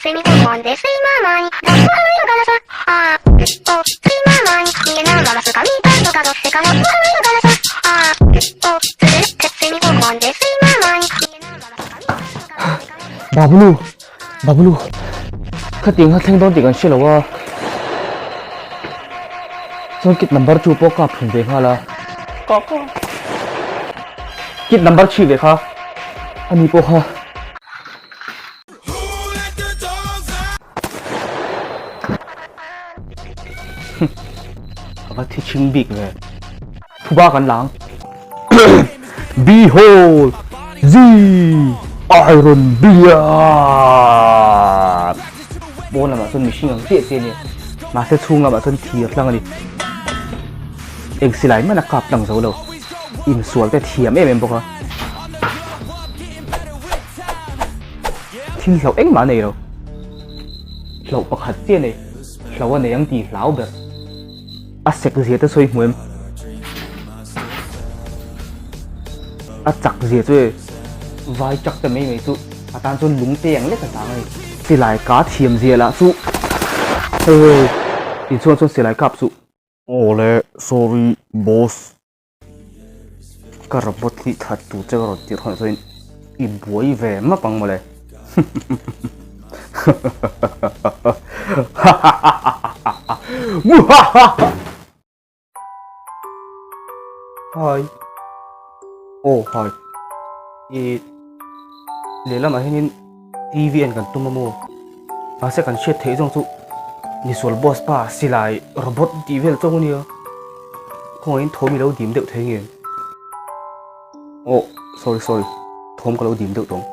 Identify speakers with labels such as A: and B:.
A: Babulu Babulu khatiang kha thleng dawn tih kan hre lo a chuan kit number two pawh kap thlum ve nghal a kit number three ve kha ani pawh kha. A va thi chhing bik ve. Phuba kan lang. Behold the Iron Beard! Pawn lamah chuan mihring ang chiah chiah a ni. Mahse chhung lamah chuan thir tlang a ni. Eng silai hmanh a kap tlang zo lo. Insual te thiam em em bawk a. Thil hlauh engmah a nei lo. Hlauh pakhat chiah a nei. Hlauh a nei ang tih hlau ber. A sek zia te sawi hmu em? A chak zia chu e vai chak ta mai mai chu a tan chuan lung te ang lek a chang a ni. Silai ka thiam zia lah chu hei hei inchhuang chuan silai kap chu.
B: Awle sorry boss.
A: Ka robot hi that tur che ka rawn tirh hunah chuan i buai ve map ang mawle. Hi. Oh hi. I lehlamah hianin TV en kan tum a maw? Mahse kan hriat theih zawng chu misual boss pa silai robot tih vel chauh a nia. Khawngaihin thawm i lo dim deuh thei nge? Oh sorry sorry thawm ka lo dim deuh tawng.